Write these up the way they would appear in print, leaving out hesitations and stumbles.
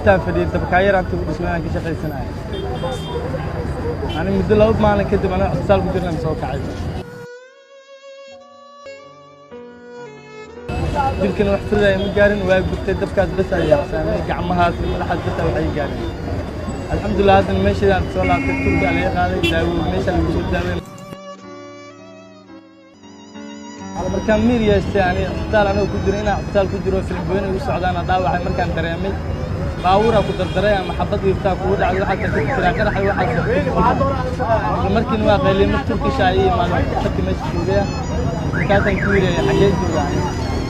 Intaan fadhiyay dabkaayar aan ku dhismay aan ka shaqaysanaya. Ani muddo 2 maalin kadib anaa cisbitaal ku jirnaan soo kacay. Jirkana wax firdaya ma gaarin, waa gubtay dabkaas bes ayaa saamay gacmahaas iyo madaxaas bes waxay gaarin. Alxamdulilah, haddana meeshaydaan soo laabtay, Turkiga laga qaaday daawo, meesha lagu soo daaway. Markaan miir yeeshtay, ani cisbitaal anigoo ku jiro, inaan cisbitaal ku jiro filmbooyin igu socdaana dhaawacay. Markaan dareemay baabuuraa ku dardaray ama xabad wiiftaa kugu dhacday, waxaad ka fikiraa qaraxay waxaas. Isla markiina waa qayliyay. Mar Turkish aa ii imaaday dadka meesha joogaya. Markaasaan ku yidhi, "Xaggee joogaa?"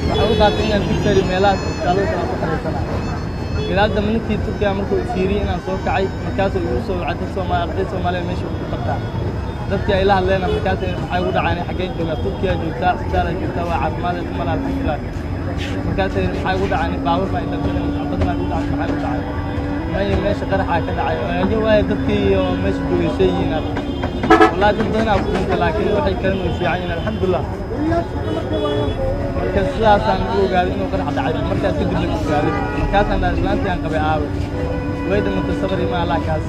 Waxaan u qaatay inaan digtari meelahaas cisbitaallada kale aan ku xariisanaa. Gadaal dambe ninkii Turkiga markuu fiiriyey inaan soo kacay, markaasuu igu soo wacay dad Soomaali, arday Soomaaliya meesha ku qabtaa. Dadkii ay la hadleen markaas, "Maxay ugu dhacaan? Xaggeen joogaa?" "Turkiya joogtaa, cisbitaala joogtaa, waa caafimaad kumala, alxamdulilah." Markaasay, "Maxay ugu dhacaan? Baabuur baa dardaray, xabad baa igu dhacay, maxay ugu dhacay?" "Maya, meesha qaraxaa ka dhacay." Ayo waaye dadkii oo meesha joogay shay yihiin. Wallahi dad badan aa ku dhintay, laakiin waxay kalena way fiican yihiin, alxamdulilah. Marka sidaasaan u ogaaday inuu qarax dhacay. Markaas kadib la ogaaday, markaasaan dhahay, "Islaantii aan qabay aawe?" "Way dhimatay, sabar ima Allah kaas."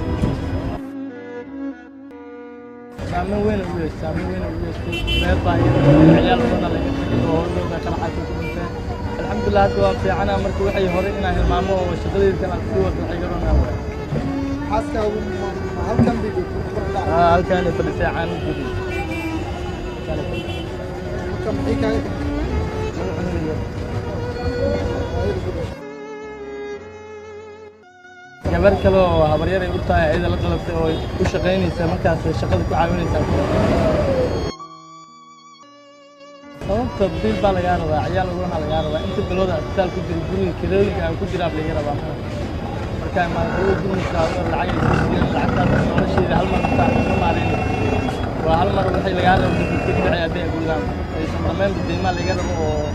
Saameyn weyn ugu yeeshtay, saameyn weyn ugu yeeshtay. Reer baa iyada ciyaal badan laga tagay oo hooyadooda qaraxaas ku dhinteen. Alxamdulilah, hadda waa fiicana. Marka waxay hore inaan hilmaamo oo shaqadayda kale aan sii wato waxay garoonaa waay. Xaaskaagu halkan bay joogtay? Haa, halkaanay fadhisay caano gudi. Marka maxay kaaga tagtay? Ayada ku dhashay. Gabar kale oo habaryar ay u tahay ayada la dhalatay oo u shaqaynaysa, markaas shaqada ku caawinaysa. Sababta biil baa lagaa rabaa, ciyaal ugana lagaa rabaa. Inta bilooda isbitaal ku jiro, guriga kirooyinka aan ku jiraab laga rabaa. Markaa maalqabada gurmiska lacag ay soo siiyeen, lacagtaas nolosheeda hal mar intaan ma maaraynaysa. Waa hal mar waxay lagaa rabo dadka iska bixi hadday awoodaan aysan dhammaynba. Deymaa laga rabo oo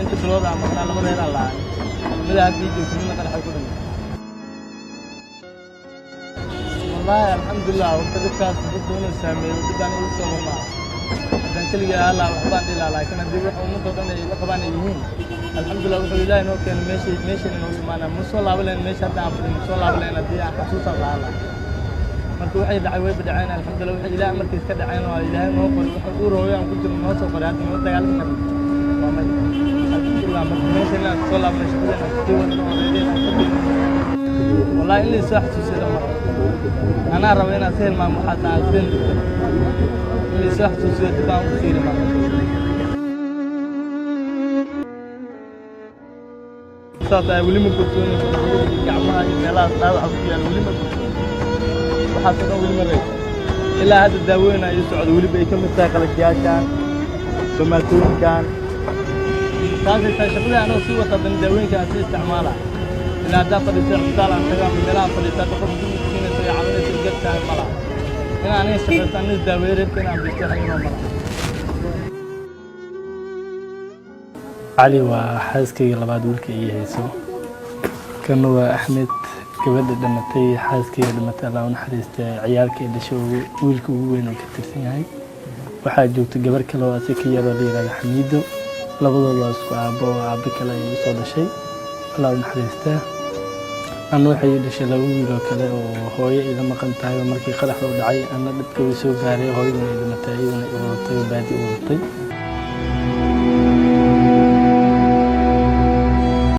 inta bilooda aan maqnaa laba reeraan lahay, mida haddii joogto, midna qaraxay ku dhintay. Wallaahi alxamdulilah, horta dhibkaas dad badan oo saameeyo, dhib aan igu sababa maaha. Haddaan keligaa allah waxbaan dhilaa, laakiin haddii wax ummadoo dhan ay la qabaan ay yihiin, alxamdulilah, wuxuu Ilaahay noo keenay meeshay meeshayna noogu imaanaa. Ma soo laaban lahayn meesha hadda aan fadhin, ma soo laaban lahayn haddii aan xasuusan lahaan lahaa. Marka waxay dhacay wayba dhaceen, alxamdulilah. Waxay Ilaahay markiis ka dhaceen oo Ilaahay noo qoray, wuxuu u rooyo aan ku jirno noo soo qoray, hadda nala dagaalami karno waa may, alxamdulilah. Marka meesha inaan soo laabnay, shaqadeen aan kusii wadno oo reereen aan ka bilno. Wallahi in la isoo xasuusiyo lama rabo. Anaa raba inaan si hilmaamo waxaas aan sin in la isoo xasuusiyo dib aan u fiiri marka. Saas ayaa weli ma bogsoonin gacmaha iyo meelahaas dhaawaca ku yaal, weli ma bogsoonin waxaas oo dhan, weli ma raysan. Ilaa hadda daawooyin ii socdo, weliba ay ka mid tahay qalajiyaashan, bamaatooyinkan. Taasay tahay shaqadii anoo sii wata, haddana daawooyinka aan sii isticmaala. Ilaa haddaa fadhiisto cisbitaal aan tago ama meelaha fadhiista, hadda qof gurmud siinaysa iyo caawinaysa gartaan ma laha. In aniga shaqaysto, aniga isdaaweeyo, reerka inaan bisto wax inoo ma laha. Cali waa xaaskayga labaad, wiilka ii hayso. Kana waa Axmed, gabadha dhimatay, xaaskayga dhimatay, Allah u naxariista, ciyaalka ay dhashay wiilka ugu weyn oo ka tirsan yahay. Waxaa joogta gabar kale oo asi ka yaroo la yihahdo Xamiido. Labadooda waa isku aabbo oo aabbo kale ay usoo dhashay, Allah u naxariista. Anna waxay ii dhashay laba wiil oo kale oo hooyo iga maqan tahay oo markii qaraxda u dhacay anna dhibka way soo gaaray, hooyadana ay dhimatay, iyadana i wadatay oo baadi u wadatay.